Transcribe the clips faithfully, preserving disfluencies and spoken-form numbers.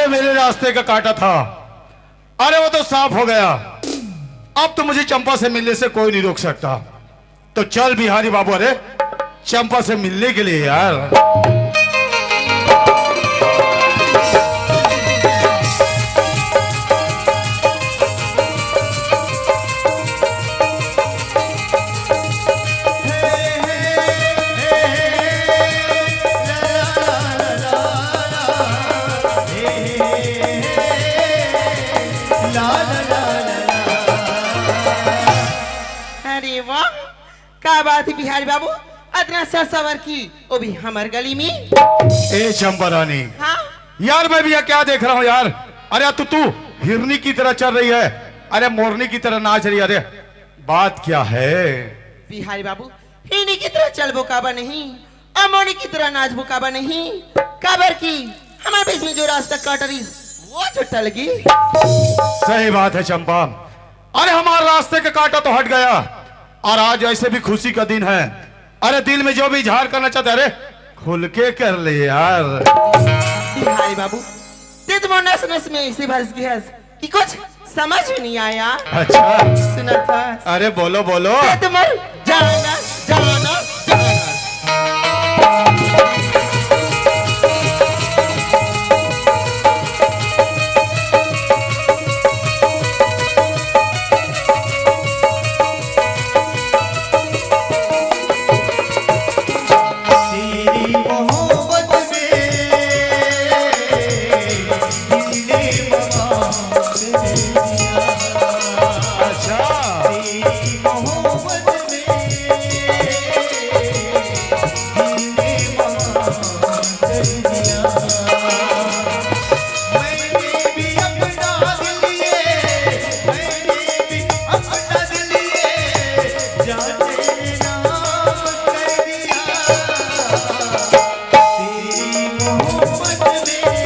मेरे रास्ते का कांटा था, अरे वो तो साफ हो गया। अब तो मुझे चंपा से मिलने से कोई नहीं रोक सकता। तो चल बिहारी बाबू, अरे चंपा से मिलने के लिए यार। अरे वाह, का बात है बिहारी बाबू, अतना सज सवर के, वो भी हमर गली में। ए चंपा रानी, हाँ? यार मैं भी ये क्या देख रहा हूँ यार। अरे तू, तू हिरनी की तरह चल रही है, अरे मोरनी की तरह नाच रही है। अरे बात क्या है? बिहारी बाबू, हिरनी की तरह चलबो काबर नहीं, अउ मोरनी की तरह नाचबो काबर नहीं, काबर कि हमर बीच में जो रास्ता कांटा रहिस, वो जो टल गे। सही बात है चंपा, अरे हमारे रास्ते का कांटा तो हट गया, और आज ऐसे भी खुशी का दिन है। अरे दिल में जो भी इजहार करना चाहते, अरे खुल के कर ले यार। बिहारी बाबू, ते तो मोर नस नस में ऐसे बस गे हस कि कुछ समझ में नहीं आया। अच्छा। सुना था। अरे बोलो, बोलो। ते तो मोर जाना, जाना, जाना। तेरी मोहब्बत में दिल ने मकान कर लिया। अच्छा। तेरी मोहब्बत में दिल ने मकान कर लिया। मैंने भी अपना दिल ये, मैंने भी अपना दिल ये जाने ना कर दिया। तेरी मोहब्बत में दिल ने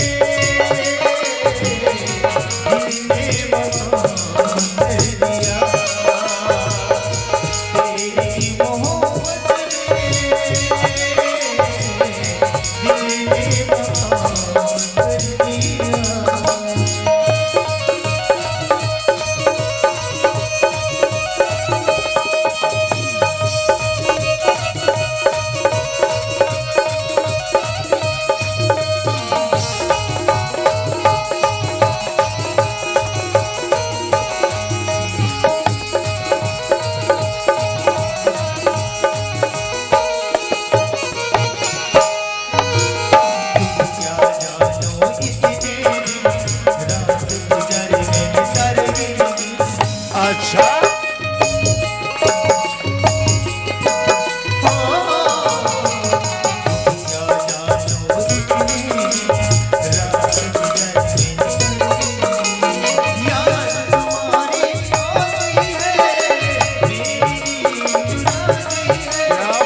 मकान कर लिया। तेरी मोहब्बत में अच्छा। क्या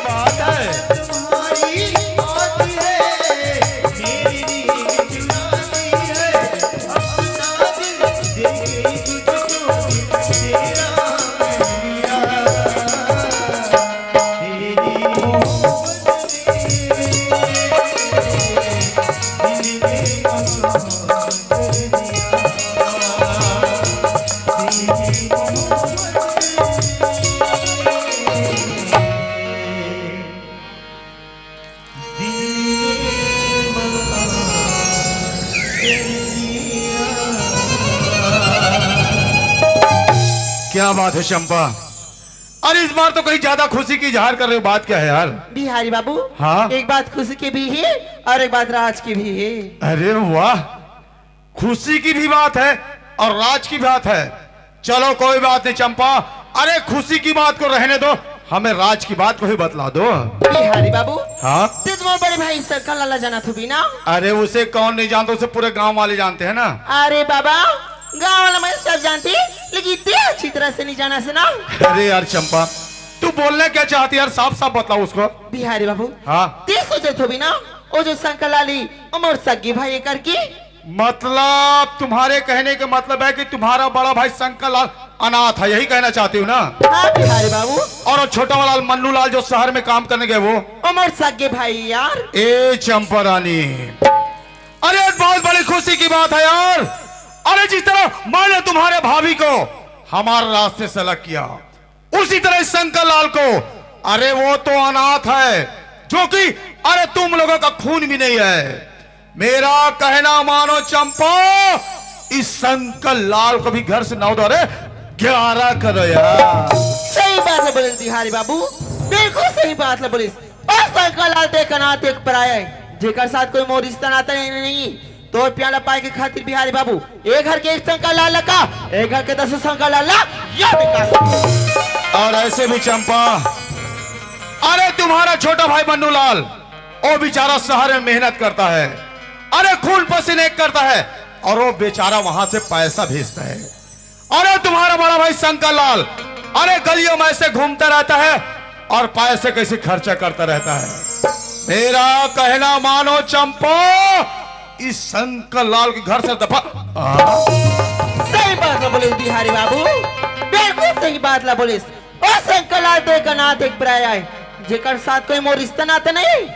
बात है। क्या बात है चंपा, अरे इस बार तो कहीं ज्यादा खुशी की इजहार कर रहे हो, बात क्या है यार? बिहारी बाबू, हाँ? एक बात खुशी की भी है और एक बात राज की भी है। अरे वाह, खुशी की भी बात है और राज की बात है। चलो कोई बात नहीं चंपा, अरे खुशी की बात को रहने दो, हमें राज की बात को ही बतला दो। बिहारी बाबू, हाँ? ते तो मोर बड़े भाई शंकर लाल ला जानत होबे ना? अरे उसे कौन नहीं जानता, उसे पूरे गांव वाले जानते हैं ना। अरे बाबा, गांव वाला मैं सब जानते, लेकिन ते अच्छी तरह से नहीं जानस ना। अरे यार चंपा, तू बोलना क्या चाहती है यार, साफ साफ बतलाओ उसको। बिहारी बाबू, हाँ। ते सोचत होबे ना, वो जो शंकर लाल हे, वो मोर सगे भाई हे करके। मतलब तुम्हारे कहने के मतलब है कि तुम्हारा बड़ा भाई शंकर लाल अनाथ है, यही कहना चाहती हो ना? हाँ बिहारी बाबू। और वो छोटा वाला मन्नू लाल जो शहर में काम करने गए वो? वो मोर सगे भाई यार। ए चंपा रानी, अरे, बहुत बड़ी खुशी की बात है यार। अरे, जिस तरह मैंने तुम्हारे भाभी को हमारे रास्ते से अलग किया, उसी तरह शंकर लाल को, अरे वो तो अनाथ है, जो कि, अरे, तुम लोगों का खून भी नहीं है। मेरा कहना मानो चंपा, इस शंकर लाल को भी घर से नौ दो, अरे, ग्यारह करो यार। सही बात ला बोलिस बिहारी बाबू, बिल्कुल सही बात ला बोलिस। अउ शंकर लाल तो एक अनाथ, एक पराया है, जेकर साथ कोई मोर रिश्ता नाता नहीं, नहीं। तोर प्याला पाए के खातिर बिहारी बाबू, ए घर के एक शंकर लाल ला का, ए घर के दस शंकर लाल ला, या बेकार। और ऐसे भी चंपा, अरे तुम्हारा छोटा भाई मन्नू लाल, वो बेचारा शहर में मेहनत करता है, अरे खून पसीने करता है, और वो बेचारा वहां से पैसा भेजता है। अरे तुम्हारा बड़ा भाई शंकर लाल, अरे गलियों में ऐसे घूमता रहता है और पैसे कैसे खर्चा करता रहता है। मेरा कहना मानो चंपा, इस शंकर लाल के घर से दफा। आ? सही बात ला बोलिस बिहारी बाबू, बिल्कुल सही बात ला बोलिस। ओ शंकर लाल तो एक अनाथ, एक पराया है, जेकर साथ कोई मोर रिश्ता नाता नहीं।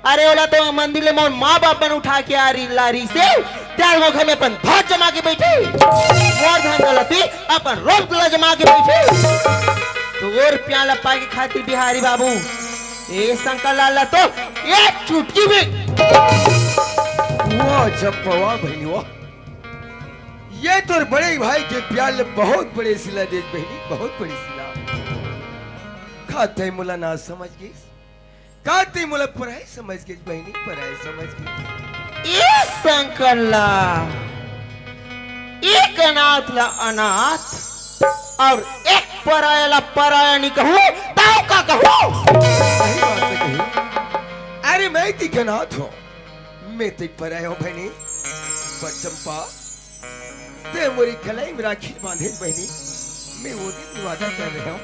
अरे ओला तो मंदिर ले मोर माँ बाप मन उठा के आ रही, ला रही से, त्यार वो घर में अपन धन जमा के बैठे, मोर धन दौलत भी अपन रोप ला जमा के बैठे। तो और प्याला पाए के खातिर बिहारी बाबू, ए शंकर लाल ला तो एक चुटकी में। वाह चंपा, वाह बहनी, वाह। ये तोर बड़े भाई के प्यार ले बहुत बड़े सिला देस बहनी, बहुत बड़े सिला। का तैं मोला ना समझ गिस? का तैं मोला पराई समझ गिस बहनी, पराई समझ गिस? ए शंकर ला, एक अनाथ ला अनाथ और एक पराया ला पराया नहीं कहूँ, तौ का कहूँ? सही बात है कही। अरे मैं तो एक अनाथ हूँ, मैं तो एक पराया हूँ बहनी। पर चंपा, तैं मोरी कलाई में राखी बांधे बहनी, मैं वो दिन वादा कर रहे हूँ।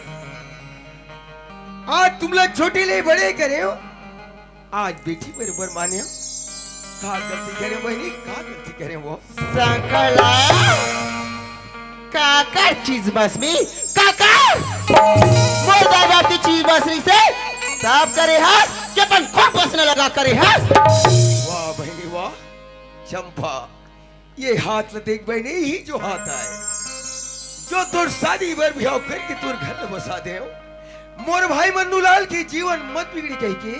आज तुम लोग छोटे ले बड़े करे हो, आज बेटी बरोबर माने हो। का गलती करे बहनी, का गलती करे वो? शंकर लाल, काकर चीज बस में, काकर? मोर दाई बाप के चीज बस रही से, तब करे हस, के अपन खुद बस न लगा करे हस। वाह बहनी वाह, चंपा, ये हाथ ल देख बहनी, ही जो हाथ आए, जो तोर शादी बर बिहाव करके तोर घर ल बसा दे हो। मोर भाई मन्नू लाल के जीवन मत बिगड़ी कह के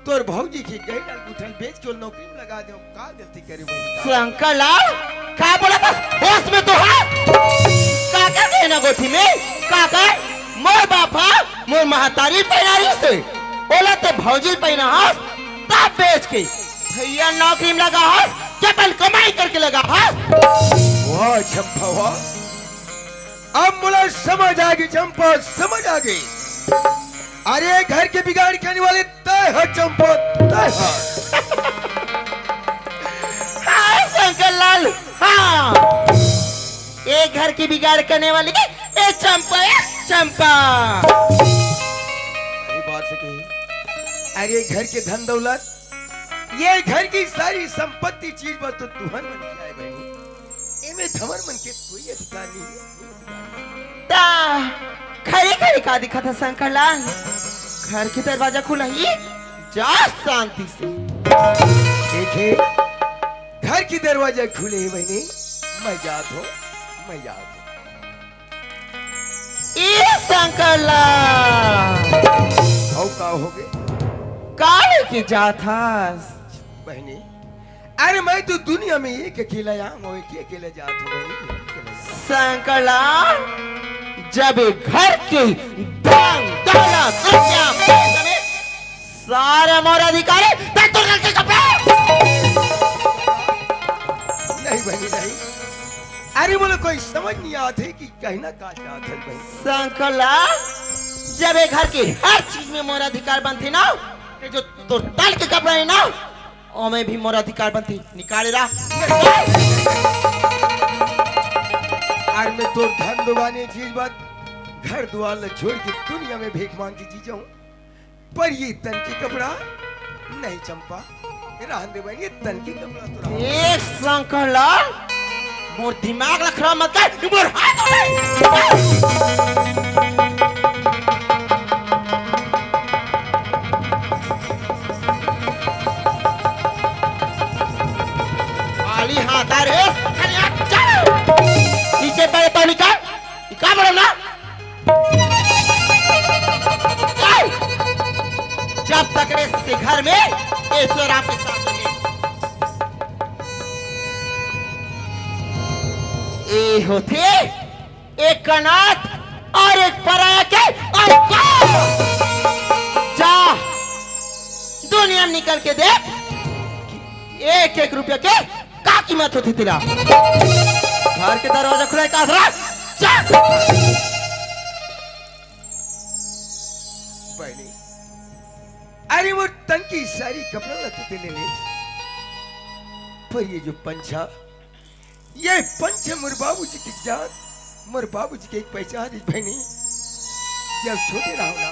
तोर भौजी के गहना गुठल बेच के नौकरी में लगा दे हो। का गलती करे बहनी? शंकर लाल, का बोला था? होश में तो है? का कर गहना गोठी में? का कर? मोर बाप हा, मोर महतारी पहनारी से। ओला तो भौजी पहना हस, तब बेच के भैया नौकरी में लगा हस, के अपन कमाई करके लगा हस। वाह चंपा वाह, अब मोला समझ आ गई चंपा, समझ आ गई। अरे घर के बिगाड़ करने वाले तय है चंपा, तय है। हाँ शंकर लाल, हाँ, ये घर की बिगाड़ करने वाली ये चंपा है, चंपा। सही बात से कही। अरे घर के धन दौलत, ये घर की सारी संपत्ति चीज बस तो तुहर मन के आए बहनी, एमे धमर मन के कोई अधिकार नहीं है। ता खरे खरे का दिखत है शंकर लाल? घर के दरवाजा खुला ही, जा शांति से। देखे, घर की दरवाजा खुले ही बहनी, मैं जात हूँ, मैं जात हूँ। ए शंकर लाल, अउ का हो गए? का लेके जात हस? बहनी, अरे मैं तो दुनिया में एक अकेला आया हूँ, एक अकेला जात हूँ बहनी, एक अकेला जात हूँ। शंकर लाल, जब ये घर के धन दौलत रुपया पैसा में सारा मोर अधिकार है, तब तो घर के कपड़ा। नहीं बहनी नहीं, अरे मोला कोई समझ नहीं आते कि कहना का चाहत है बहनी। शंकर लाल, जब ये घर के हर चीज में मोर अधिकार बनथे ना, ते जो तोर तल के कपड़ा है ना, ओमे भी मोर अधिकार बनथे। निकाले ला। अरे मैं तोर धन दुवाने चीज बात, घर दुआर ला छोड़ के दुनिया में भीख मांग के जी जाऊं, पर ये तन के कपड़ा नहीं चंपा, रहन दे बहनी, ये तन के कपड़ा तो रहन दे। एक शंकर लाल, मोर दिमाग ला खराब मत कर, मोर हाथ उठा। में ईश्वर आपके साथ में। ए होथे एक अनाथ और एक पराया के औकात। जा दुनिया में निकल के देख, एक एक रुपया के का कीमत होथे तेला। घर के दरवाजा खुला हे का रे? जा। बहिनी, अरे मोर तन के सारी कपड़ा ला तो दे ले ले, पर ये जो पंछा, ये पंछा मोर बाबूजी के जान, मोर बाबूजी के एक पहचान हे बहिनी। जब छोटे रहो ना,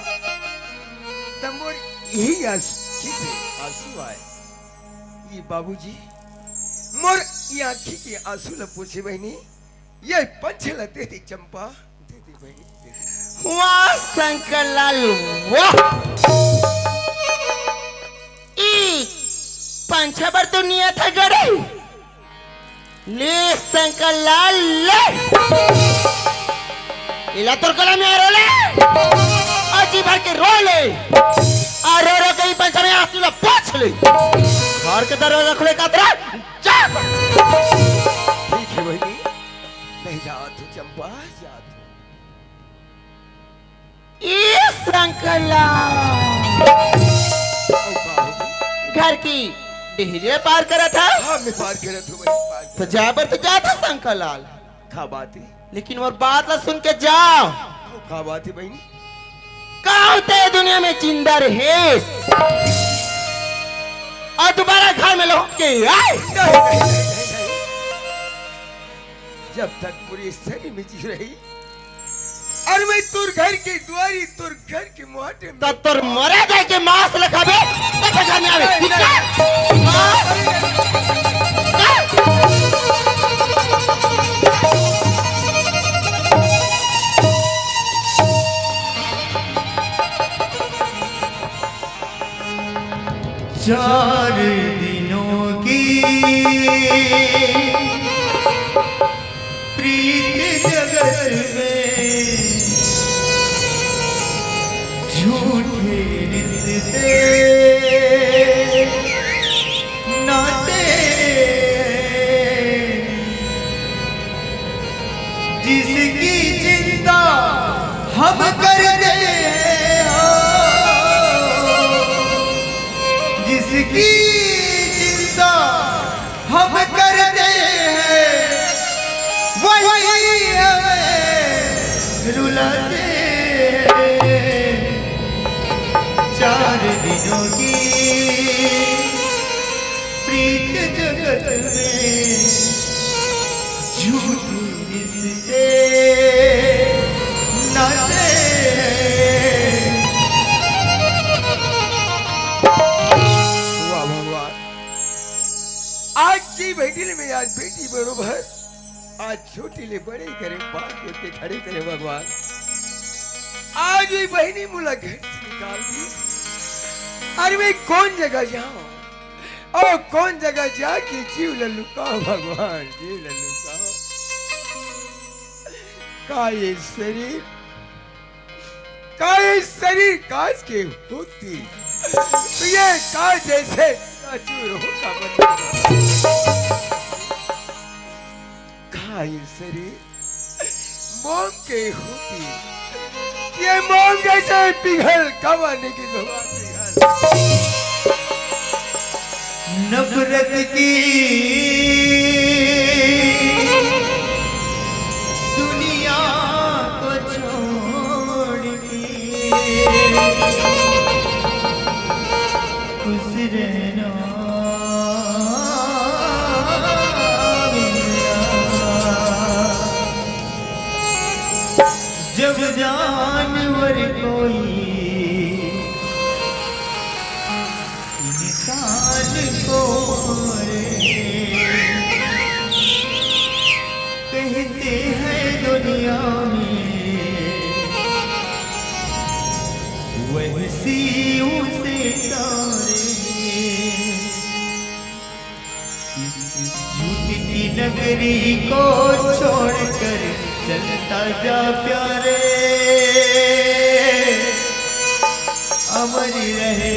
तब मोर यही आंसू, आंसू आए। ये बाबूजी, मोर ये आंखी के आंसू ला पोछे बहिनी, ये पंछा ला दे दे चंपा, दे दे बहिनी, दे दे। वाह शंकर लाल, वाह। ई पंछा बर तो नियत हे गड़े। ले शंकर लाल, ले। एला तोर गला में आरो ले। और जी भर के रो ले। और रो रो के ई पंछा में आंसू ला पोछ ले। घर के दरवाजा खुले का तेरा? जा। ठीक हे बहिनी, मैं जात हूँ चंपा, जात हूँ। ए शंकर लाल। घर की डेहरिया पार करत हे? हाँ, मैं पार करत हूँ बहिनी, पार तो करत जा बर तो जात हे शंकर लाल। का बात हे? लेकिन मोर बात ला सुन के जा। का बात हे बहिनी? का होथे दुनिया में जिंदा रहेस और दोबारा घर में लौट के आए? नहीं, नहीं, नहीं, नहीं, नहीं। जब तक पूरे शरीर में जी रही, अरे मैं तोर घर के दुआरी, तोर घर के मुहाटे में त तोर मरे जाए के मांस ला खाबे, तब घर में आवे। नहीं, नहीं। हाँ? चार दिनों की प्रीत जगत में झूठे रिश्ते नाते, जिसकी चिंता हम करते हैं, जिसकी चिंता हम करते हैं, वही हमें रुलाते हैं। चार दिनों की प्रीत जगत में झूठी रिश्ते नाते। वाह भगवान, आज जी बैठी ले मैं आज बेटी बरोबर, आज छोटी ले बड़े करे, बात बोल के खड़े करे भगवान। आज भी बहिनी मोला घर से निकाल दी। अरे मैं कौन जगह जाऊं? ओ कौन जगह जाके जीव ला लुकाओ भगवान, जीव ला लुकाओ। का ये शरीर, का ये शरीर कांच के होती, तो ये कांच जैसे चूर होता बन। का ये शरीर मोम के होती, ये मोम जैसे पिघल कब आने की भगवान पिघल। नफरत की दुनिया को छोड़ के खुश रहना। जब जानवर कोई इंसान को मारे, कहते हैं दुनिया में वैसी उसे सारे। इस झूठ की नगरी को छोड़कर चलता जा प्यारे, अमर रहे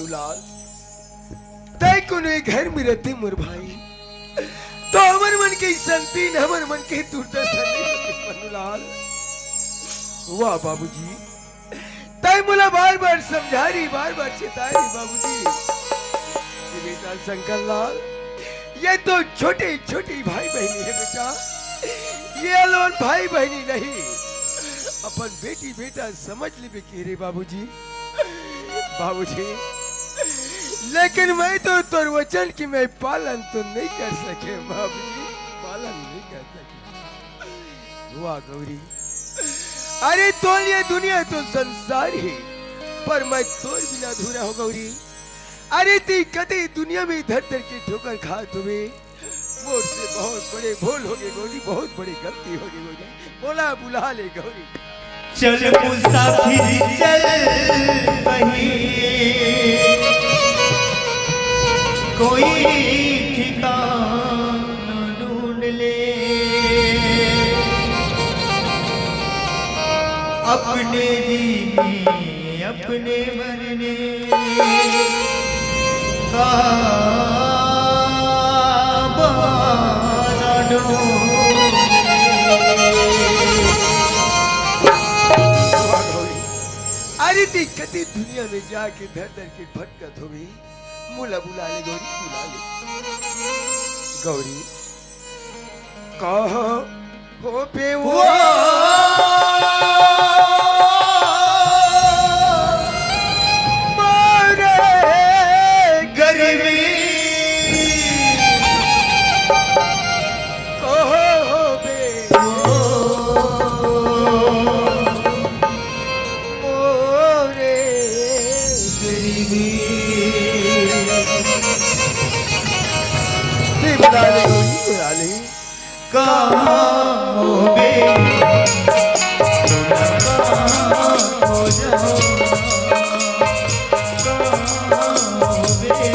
लाल, तै कोनो एक घर में रहते मोर भाई, तो हमर मन के संतीन, हमर मन के दुर्दशा नहीं होतिस मन्नू लाल। वाह बाबूजी, तै मोला बार-बार समझा रही, बार-बार चेता रही बाबूजी। ये बेटा शंकर लाल, ये तो छोटे-छोटे भाई बहिनी हे बेटा, ये अलोन भाई बहिनी नहीं, अपन बेटी बेटा समझ लेबे के रे बाबूजी। बाबूजी, लेकिन मैं तो तोर वचन के मैं पालन तो नहीं कर सके बाबूजी, पालन नहीं कर सके। वाह गौरी, अरे तोर लिए दुनिया तो संसार हे, पर मैं तोर बिना अधूरा हो गौरी। अरे तैं कते दुनिया में धर धर के ठोकर खात होबे, मोर से बहुत बड़े भूल होगे गौरी, बहुत बड़ी गलती होगे गौरी। मोला बुला ले गौरी। चल मुसाफिर चल कहीं, कोई ठिकाना ढूंढ ले। अपने जीने, अपने मरने का बहाना ढूंढ। अरे तैं कते दुनिया में जाके धर धर के भटकत होबे, मोला बुला ले गौरी, बुला ले। गौरी, कहाँ होबे वो मोरे गरीबी, कहाँ होबे वो मोरे गरीबी। हे बुला ले गौरी, बुला ले। कहाँ होबे? कहाँ हो जाओ? कहाँ होबे?